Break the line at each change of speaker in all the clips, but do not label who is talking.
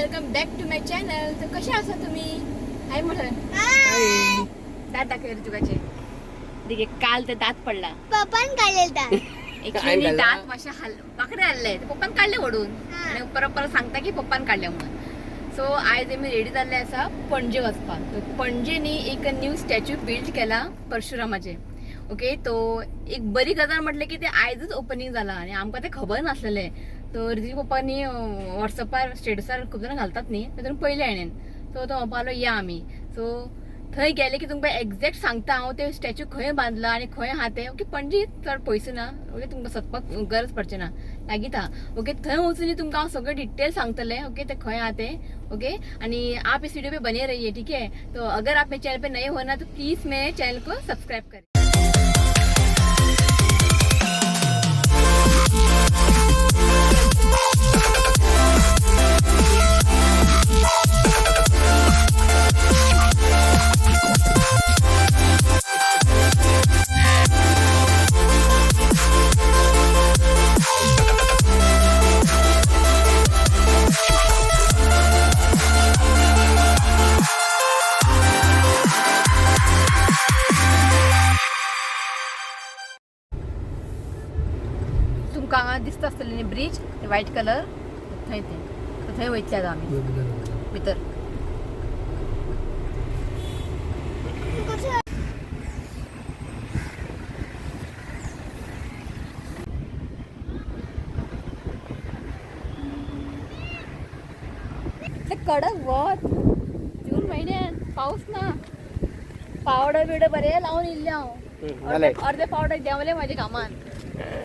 Welcome back to my channel. तर कसे आसा तुम्ही? हाय म्हणून दात दाखवले तुकाचे. दिगे काल ते दात पडला.
पप्पान काढलेलं दात.
ऍक्च्युली दात मातशे हाल वाकडे आल्ले ते पप्पान काडले ओडून
हा.
आणि परत परत सांगता की पप्पान काडले म्हणून. सो आयज आमी रेडी जाल्ले आसा पणजे वचपाक. तर पणजे न्ही एक न्यू स्टॅच्यू बिल्ड केला परशुरामाचे. ओके, तो एक बरी गजाल म्हटलें की ते आयजच ओपनींग जाला आनी आमकां ते खबर नासलेलें. तर रिती पप्पांनी वॉट्सएपार स्टेटसार खूब जाणां घालतात न्ही, तेतून पयलें हाणेन. सो तो म्हणपाक लागलो या आमी. सो थंय गेले की तुमकां एग्जॅक्ट सांगता हांव ते स्टॅच्यू खंय बांदला आनी खंय आहा ते. ओके, पणजी चड पयस ना. ओके, तुमकां सोदपाक गरज पडचें ना, लागींच आहा. ओके, थंय वचून तुमकां हांव सगळें डिटेल सांगतलें. ओके, ते खंय आहा ते. ओके, आणि आप इस वीडियो पे बने रहिए, ठीक है? तो अगर आप मेरे चैनल पे नए हो ना तो प्लीज़ मेरे चैनल को सब्सक्राइब करें. तुमकां हांगा दिसता आसतलें न्ही ब्रिज, ते व्हायट कलर, थंय ते तर थंय वयतले आतां आमी भितर. इतलें कडक वत जून म्हयन्यान पावस ना. पावडर बिवडर बरें लावन येयल्लें हांव. अर्दे पावडर देंवले म्हाजे घामान.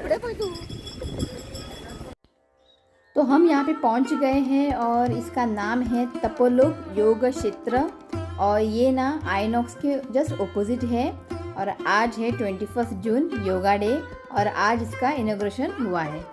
फुडें पळय तूं. तो हम यहाँ पे पहुँच गए हैं और इसका नाम है तपोलोक योग क्षेत्र और ये ना आइनॉक्स के जस्ट ओपोजिट है. और आज है 21 जून योगा डे और आज इसका इनॉग्रेशन हुआ है.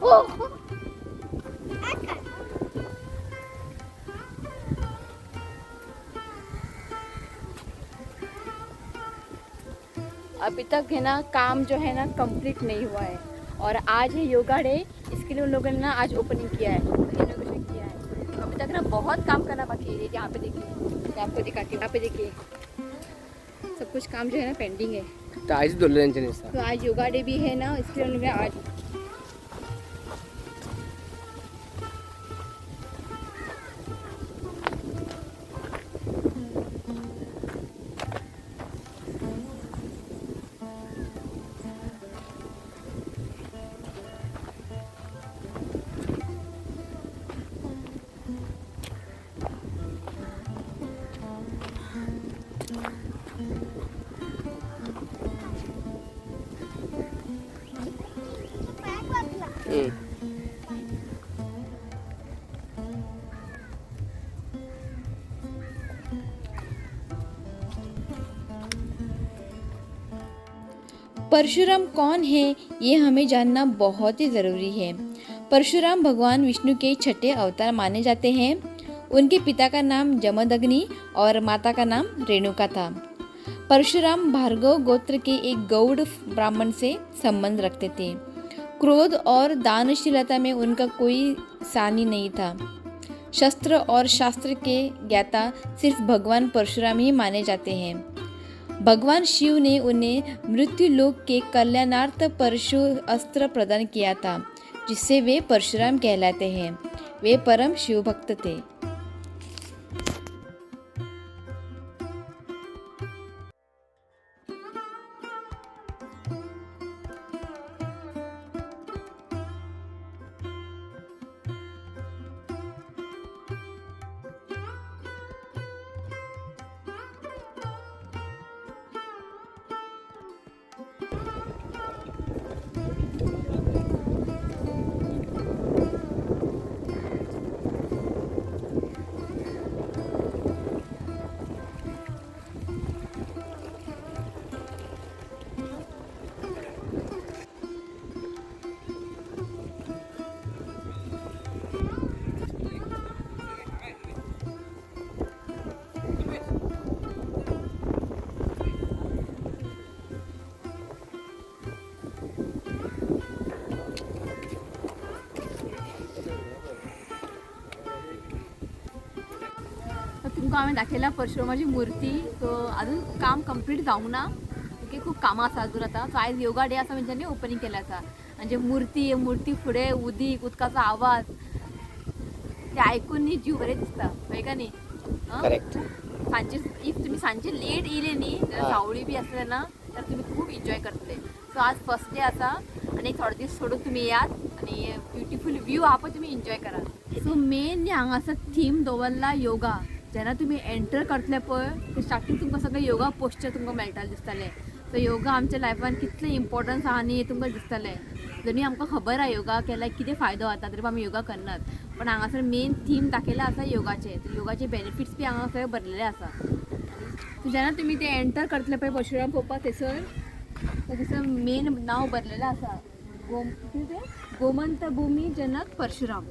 हो. अभी तक है ना काम जो है ना कंप्लीट नहीं हुआ है और आज है योगा डे, इसके लिए उन लोगों ने ना आज ओपनिंग किया है, इनोवेशन किया है। अभी तक ना बहुत काम करना बाकी है। यहाँ पे देखिए, मैं आपको दिखाती हूँ, यहाँ पे देखिए सब कुछ काम जो है ना पेंडिंग है।
तर आयज दवरलें तेंच्यांनी दिसता.
तो आज योगा डे भी है ना, इसके लिए उन लोगों ने आज परशुराम कौन है ये हमें जानना बहुत ही ज़रूरी है। परशुराम भगवान विष्णु के छठे अवतार माने जाते हैं। उनके पिता का नाम जमदग्नि और माता का नाम रेणुका था। परशुराम भार्गव गोत्र के एक गौड़ ब्राह्मण से संबंध रखते थे। क्रोध और दानशीलता में उनका कोई सानी नहीं था। शस्त्र और शास्त्र के ज्ञाता सिर्फ भगवान परशुराम ही माने जाते हैं। भगवान शिव ने उन्हें मृत्यु लोक के कल्याणार्थ परशु अस्त्र प्रदान किया था, जिससे वे परशुराम कहलाते हैं। वे परम शिव भक्त थे। तर तुमकां हांवें दाखयला परशुरामाची मूर्ती. सो अजून काम कंप्लीट जावंक ना, ओके, खूब कामां आसा अजून आतां. सो आयज योगा डे आसा तेंच्यांनी ओपनींग केलें आसा. आनी जे मूर्ती, मूर्ती फुडें उदीक, उदकाचो आवाज ते आयकून न्ही जीव बरें दिसता, हय का न्ही? आं?
करेक्ट.
सांजचे if तुमी सांजचे लेट येयले न्ही जाल्यार
हा.
सावळी बी आसता तेन्ना तर तुमी खूब एन्जॉय करतले. सो आज फर्स्ट डे आसा आनी थोडे दीस सोडून तुमी येयात आनी ब्युटिफूल व्यू आहा पळय तुमी एन्जॉय करात. सो मेन हांगासर थीम दवरला योगा. जेन्ना तुमी एंटर करतले पळय ते स्टार्टींग तुमकां सगळे योगा पोस्चर तुमकां मेळटाले दिसताले. सो योगा आमच्या लायफान कितलें इम्पोर्टन्स आहा न्ही हें तुमकां दिसतलें. जरी आमकां खबर आहा योगा केल्यार कितें फायदो जाता तरी पण आमी योगा करनात, पण हांगासर मेन थीम दाखयला आसा योगाचें. तर योगाचे बेनिफिट्स बी हांगा सगळे बरयलेले आसा. सो जेन्ना तुमी ते एंटर करतले पळय परशुराम पळोवपाक थंयसर, तर थंयसर मेन नांव बरयलेलें आसा, कितें तें, गोमंत भुमी जनक परशुराम.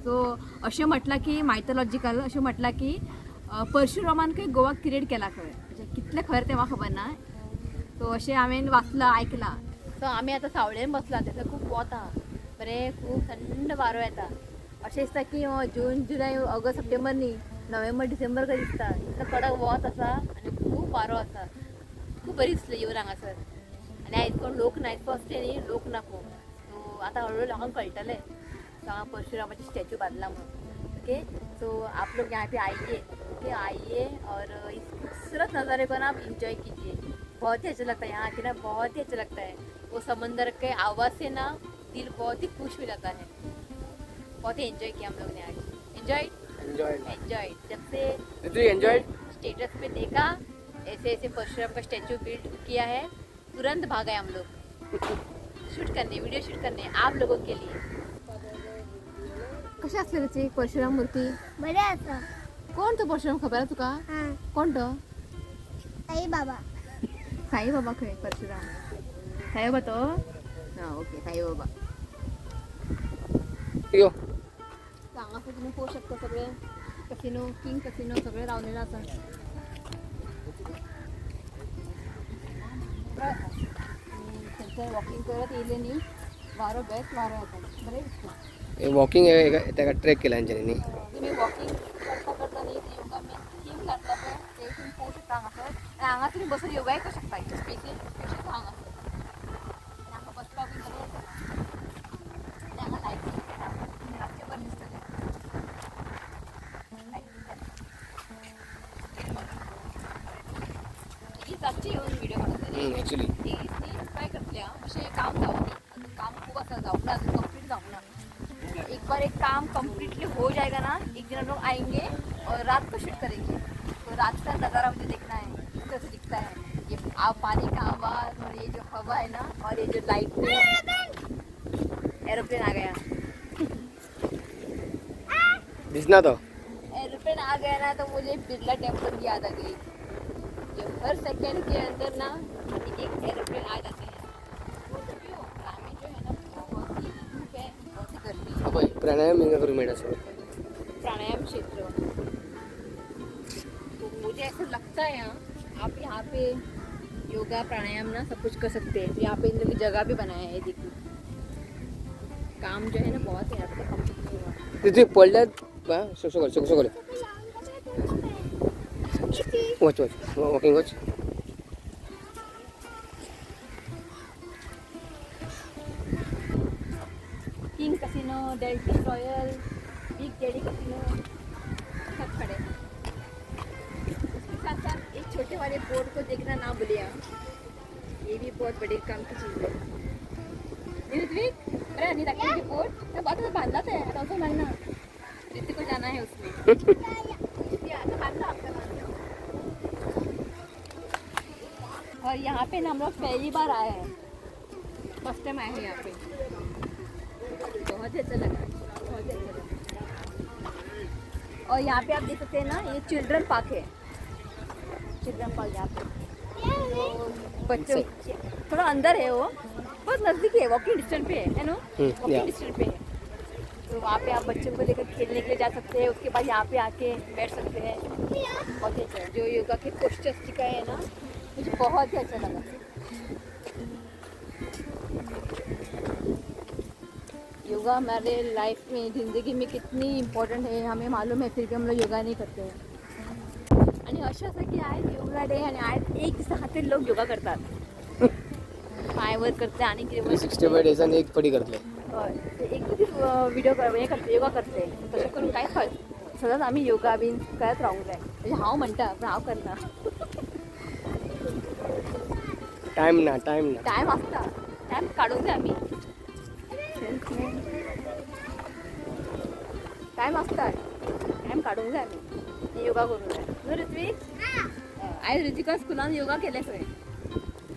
सो अशें म्हटलां की मायथोलॉजिकल अशें म्हटलां की परशुरामान खंय गोवा क्रिएट केला खंय, म्हणजे कितलें खरें तें म्हाका खबर ना. सो अशें हांवें वाचलां आयकलां. सो आमी आतां सावळेन बसला, थंयसर खूब वत आहा, बरें खूब थंड वारो येता. अशें दिसता की जून जुलय ऑगस्ट सप्टेंबर न्ही, नोव्हेंबर डिसेंबर कशें दिसता, इतलो कडक वत आसा आनी खूब वारो आसा. खूब बरी दिसली येवन हांगासर. आनी आयज कोण लोक ना, फर्स्ट डे न्ही, लोक ना खूब. सो आतां हळूहळू लोकांक कळटलें सो हांगा परशुरामाचे स्टॅच्यू बांदला म्हणून. ओके, सो आप लोग यहाँ पे आइए, ओके आइए और इस खूबसूरत नज़ारे को ना आप इंजॉय कीजिए. बहुत ही अच्छा लगता है यहाँ आके ना, बहुत ही अच्छा लगता है. वो समंदर के आवाज़ से ना दिल बहुत ही खुश हो जाता है. बहुत ही एंजॉय किया हम लोग ने आज. एंजॉय.
एन्जॉय.
एंजॉय. जब से
तू एन्जॉय.
स्टेटस पे देखा ऐसे ऐसे परशुराम का स्टैचू बिल्ड किया है, तुरंत भाग आए हम लोग शूट करने, वीडियो शूट करने आप लोगों के लिए. कशें आसलें त्याची परशुराम मूर्ती?
बरें आसा.
कोण तो परशुराम खबर आसा तुका?
हां.
कोण तो?
साई बाबा.
साई बाबा खंय परशुराम? साई बाबा तो? हां, ओके, साई बाबा.
यो.
हांगासर तुमी पळोवंक शकता सगळे कसिनो, किंग कसिनो सगळे रावलेले आसा. आनी थंयसर वॉकिंग करत येयले न्ही, वारो बेस्ट वारो येता, बरें दिसता.
वॉकिंग ताका ट्रॅक केला हेंच्यांनी न्ही.
तुमी वॉकिंग करता करता न्ही योगा मेन थीम घातला पळय ते तुमी पळोवंक शकता हांगासर. आनी हांगा तुमी बसून योगाय करूं शकता, स्पेसीस स्पेशीस हांगासर. आनी हांगा बसपाक बी बरें आसा. आनी हांगा लायटी रातचें बरें दिसतलें. रातचें येवन व्हिडियो काडूंक जाय.
ॲक्च्युली
एक दीस न्ही ट्राय करतलें हांव, मातशें काम जावं दी, अजून काम खूब आसा, जावंक ना अजून, कंप्लीट जावंक ना. एक बार एक काम कम्प्लीटली हो जाएगा ना, एक दिन हम लोग आएंगे और रात को शूट करेंगे. तो रात का नज़ारा मुझे देखना है, किस तरह से दिखता है ये पानी का आवाज़ और ये जो हवा है ना और ये जो लाइट. एरोप्लेन आ गया.
दिसना तो.
एरोप्लेन आ गया ना तो मुझे बिरला टेम्पल की याद आ गई. जो हर सेकंड के अंदर ना एक एक एरोप्लेन आ जाते हैं. वो तभी हो, ग्रामीण जो है ना, बहुत ही धूप है, बहुत ही गर्मी है.
पळय, प्राणायाम हिंगा करूंक मेळटा सगळें.
प्राणायाम क्षेत्र तो मुझे ऐसा लगता है यहाँ आप यहाँ पे योगा प्राणायाम ना सब कुछ कर सकते हैं. तो यहाँ पे इन लोगों की जगह भी बनाया है. देखिए, काम जो है ना बहुत है यहाँ पे, कंप्लीट नहीं हुआ.
तिथे पडल्यात सो कर, सो कर. वच वच, वॉकिंग वच.
King casino, Delta royal, big daddy casino सब खड़े हैं. उसके साथ साथ एक छोटे वाले बोर्ड को देखना ना भूलिए आप. ये भी बहुत बड़े काम की चीज़ है. ऋत्विक, बरं आणि दाखवली बोर्ड तर बांधला ते आता असं लागना. ऋतिक को जाना है उसमें. ये आता बांधला आपका बांधला. और यहाँ पे ना हम लोग पहली बार आए हैं, फर्स्ट टाइम आए हैं यहाँ पे. बहुत ही अच्छा लगा, बहुत ही अच्छा लगा. और यहाँ पे आप देख सकते हैं ना, ये चिल्ड्रन पार्क है. चिल्ड्रन पार्क यहाँ पे तो बच्चों थोड़ा अंदर है, वो बहुत नज़दीक है, वॉकिंग डिस्टेंस पे है ना. वॉकिंग डिस्टेंस पे है. तो वहाँ पे आप बच्चों को लेकर खेलने के लिए जा सकते हैं. उसके बाद यहाँ पे आके बैठ सकते हैं. बहुत ही अच्छा है. जो योगा के पोस्चर्स सिखाए हैं ना, मुझे बहुत ही अच्छा लगा. योगा हमारे लाइफ में, ज़िंदगी में कितनी इम्पॉर्टंट है हमें मालूम है, फिर भी हम लोग योगा नहीं करते हैं. आणि अशें आसा की आयज योगा डे आणि आयज एक दिसा खातीर लोक योगा करतात, पांय वर करता आणि कितें.
365 डेजान एक पडी करतले.
हय, ते एक दीस व्हिडिओ हें करता, योगा करतले. तशें करून कांय फायदो. सदांच आमी योगा बीन करत रावंक जाय. म्हणजे हांव म्हणटा पूण हांव करना.
टायम ना, टायम ना.
टायम आसता, टायम काडूंक जाय आमी. टायम आसता, टायम काडूंक जाय आमी, योगा करूंक जाय न्हू ऋत्वीक. आयज ऋतिकान स्कुलान योगा केलें खंय.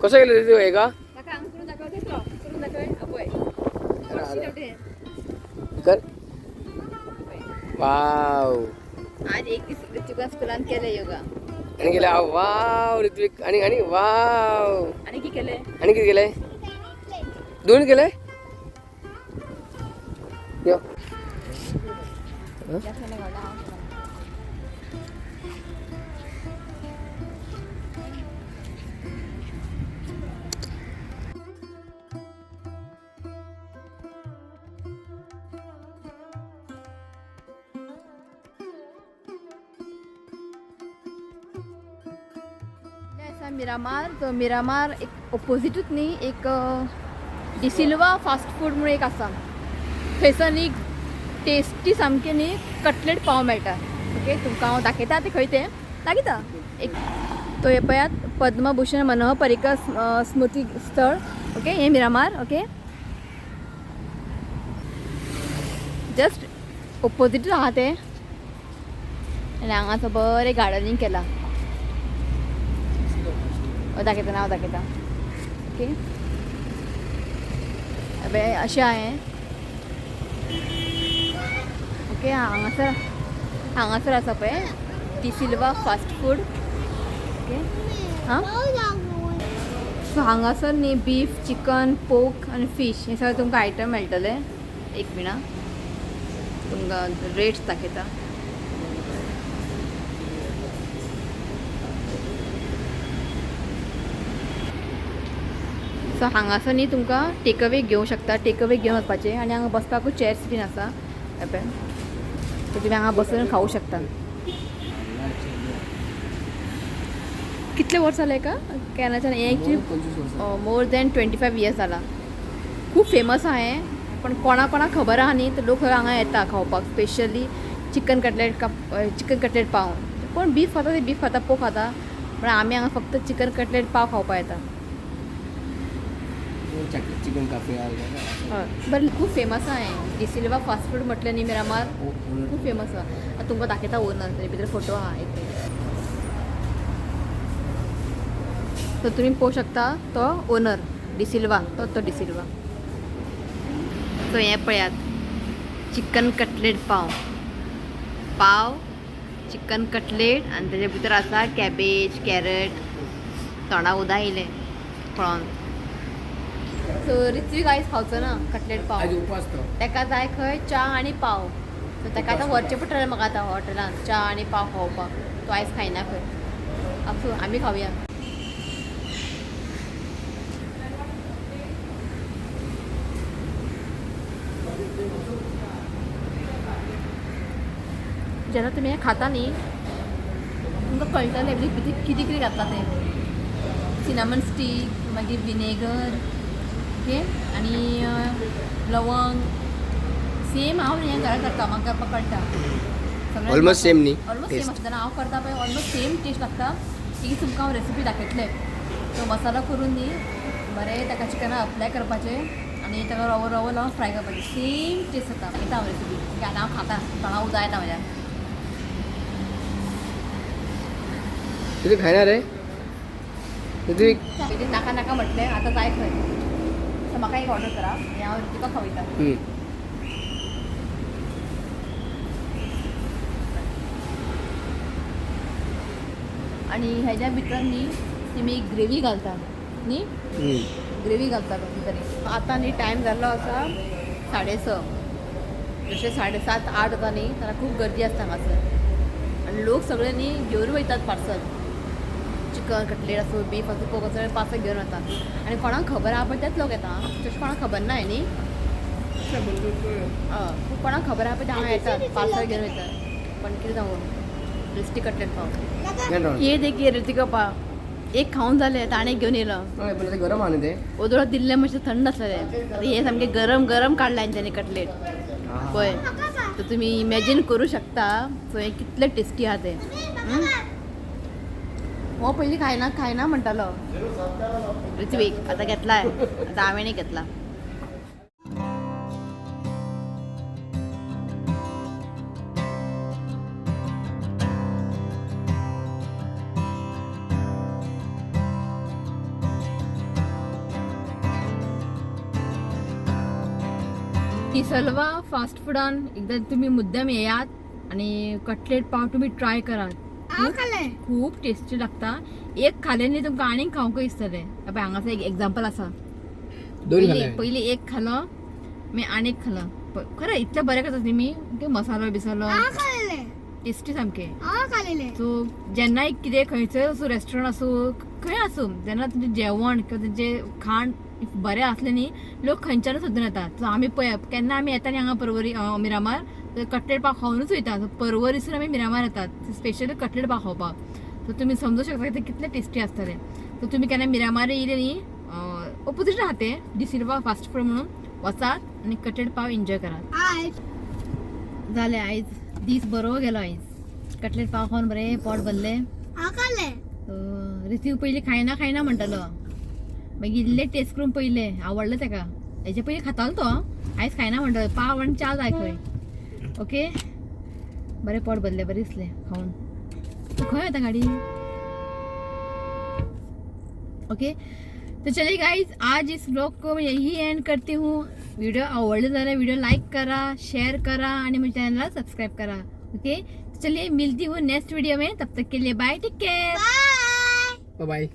कसो केलं रे तूं हेका?
ताका हांगा करून दाखय, तें करून दाखय. आपय
कर. वाव.
आज एक दीस ऋतिकान स्कुलान केलें योगा.
आणि केलं वाव ऋत्विक. आणि आणि वाव.
आनी कितें केलें?
आणि किती केलंय? दोन केलंय. यो.
जास्त नाही गावला, हांव शिकना. आसा मिरामार. तो मिरामार एक ओपोजिटूच न्ही, एक डिसिल्वा फास्ट फूड म्हणून एक आसा. थंयसर न्ही टेस्टी सामकें न्ही कटलेट पाव मेळटा. ओके, तुमकां हांव दाखयता तें खंय तें. लागींच एक तो हे पळयात, पद्मभूषण मनोहर पर्रीकर स्मृती स्थळ. ओके, हे मिरामार. ओके, जस्ट ओपोजिटूच आहा तें. आनी हांगासर बरें गार्डनींग केलां. हो दाखयता, नांव दाखयता. ओके, अबे अशें हांवें. ओके, हांगासर हांगासर आसा पळय डिसिल्वा फास्ट फूड. ओके, हां, सो हांगासर न्ही बीफ, चिकन, पोर्क आनी फीश हे सगळें तुमकां आयटम मेळटले. एक मिनट. तुमकां रेट्स दाखयता. सो हांगासर न्ही तुमकां टेक अवे घेवंक शकता. टेक अवे घेवन वचपाचें आनी हांगा बसपाकूय चेयर्स बीन आसा. हे पळय, सो तुमी हांगा बसून खावूं शकता. कितले वर्स जाले का केन्नाच्यान हें एक्चुली?
25 वर्सां.
मोर दॅन 25 इयर्स जाला. खूब फेमस आहा हें, पण कोणा कोणाक खबर आहा न्ही, तर लोक हांगा येता खावपाक, specially chicken cutlet, chicken cutlet pav. कोण बीफ खाता ते बीफ खाता, पोक खाता, पण आमी हांगा फक्त चिकन कटलेट पाव खावपाक येता.
Chicken cafe.
हय, बरें, खूब फेमस आहा हें डिसिल्वा फास्ट फूड म्हटलें न्ही मिरामार, खूब फेमस आहा. आतां तुमकां दाखयता ओनर, तेजे भितर फोटो आहा एक. तर तुमी पळोवंक शकता तो ओनर डिसिल्वा, तो तो डिसिल्वा. सो हें पळयात, चिकन कटलेट पाव. पाव, चिकन कटलेट आनी तेजे भितर आसा कॅबेज, कॅरट. तोंडा उदक येयलें पळोवन. सो ऋत्वीक आयज खावचो ना कटलेट पाव.
आज उपास तो.
ताका जाय खंय च्या आनी पाव. सो ताका आतां व्हरचें पडटलें म्हाका आतां हॉटेलान च्या आनी पाव खावपाक. तो आयज खायना खंय. आसूं, आमी खावया. जेन्ना तुमी हें खाता न्ही, तुमकां कळटलें भितर कितें कितें घातलां तें. सिनामन स्टीक, मागीर विनेगर, ओके, आनी लवंग. सेम हांव हें घरा करता, म्हाका करपाक कळटा.
Almost same न्ही?
Almost same
taste.
आसता. जेन्ना हांव करता पळय, ऑलमोस्ट सेम टेस्ट लागता. एक तुमकां हांव रेसिपी दाखयतलें. तो मसालो करून न्ही बरें ताका चिकनाक अप्लाय करपाचें आनी ताका रवो रवो लावन फ्राय करपाचें. सेम टेस्ट जाता. दाखयता हांव रेसिपी. आतां हांव खाता, तोंडा उदक येता म्हज्या.
तुझे खायना रे ऋत्विक?
पयलीं नाका नाका म्हटलें, आतां जाय खंय. सो म्हाका एक ऑर्डर करा आनी हांव तुका खावयता. आनी हेज्या भितर न्ही तेमी ग्रेवी घालता न्ही? ग्रेवी घालता कसली तरी. आतां न्ही टायम जाल्लो आसा 6:30. जशें 7:30 8 जाता न्ही, तेन्ना खूब गर्दी आसता हांगासर आनी लोक सगळे न्ही घेवन वयतात पार्सल. चिकन कटलेट आसूं, बीफ आसूं, पोक आसूं, पार्सल घेवन वतात. आनी कोणाक खबर आहा पळय तेच लोक येता आं. तशें कोणाक खबर ना न्ही. हय, कोणाक खबर आहा पळय ते हांगा येतात, पार्सल घेवन वयतात. पण कितें सांगू, टेस्टी कटलेट पाव. ये देखीए ऋतिका पाव एक खावन जालें, आतां आनी एक घेवन येयलो.
हय, पण ते गरम आहा न्ही ते.
ओदोळ दिल्लें मातशें थंड आसलें. आतां हें सामकें गरम गरम काडलां तेंच्यांनी कटलेट पळय. तर तुमी इमॅजीन करूं शकता सो हें कितलें टेस्टी आहा तें. हो पयलीं खायना खायना म्हणटालो ऋत्वीक, आतां घेतलाय. आतां हांवें घेतला. डिसल्वा फास्ट फुडान एकदा तुम्ही मुद्दाम येयात आणि कटलेट पाव तुम्ही ट्राय करात.
हांव खालें.
खूब टेस्टी लागता. एक खालें न्ही, तुमकां आनीक खावंक दिसतलें. पळय हांगासर एक एग्जाम्पल आसा.
दोन
पयली
खाले.
पयली एक खालो, मागीर आनीक खालो. खरें इतलें बरें करता न्ही मी, मसालो बिसालो.
हांव खालेलें.
टेस्टी सामकें.
हांव खालेलें.
सो जेन्नाय कितें खंयचोय आसूं रेस्टॉरंट आसूं, खंय आसूं, जेन्ना तुमचें जेवण किंवा तुमचें खाण बरें आसलें न्ही, लोक खंयच्यानूच सोदून येतात. सो आमी पळय, केन्ना आमी येता न्ही हांगा परवरी मिरामार, तर कटलेट पाव खावनूच वयता. सो परवरीसून आमी मिरामार येतात स्पेशली कटलेट पाव खावपाक. सो तुमी समजू शकता की ते कितले टेस्टी आसतले. सो तुमी केन्ना मिरामार येयले न्ही, ओपोजीट आहा ते डिसिल्वा फास्ट फूड म्हणून, वचात आनी कटलेट पाव एन्जॉय करात.
आयज
जालें, आयज दीस बरो गेलो. आयज कटलेट पाव खावन बरें पोट भरलें.
हांव खालें.
रिसीव पयलीं खायना खायना म्हणटालो, मागीर इल्लें टेस्ट करून पयलें, आवडलें ताका. हेजे पयलीं खातालो तो, आयज खायना म्हणटालो. पाव आनी च्या जाय खंय. ओके, बरें पोट भरलें, बरें दिसलें खावन. तूं खंय वता गाडी? ओके, तो चलिए गाइज, आज इस ब्लॉग को मैं यही एंड करती हूँ. व्हिडिओ आवडले जाल्यार व्हिडिओ लाईक करा, शेअर करा आणि माझ्या चॅनलला सबस्क्राईब करा. ओके, तो चलिए मिलती हूँ नेक्स्ट वीडियो में. तब तक के लिए bye, take care.
Bye.
Bye.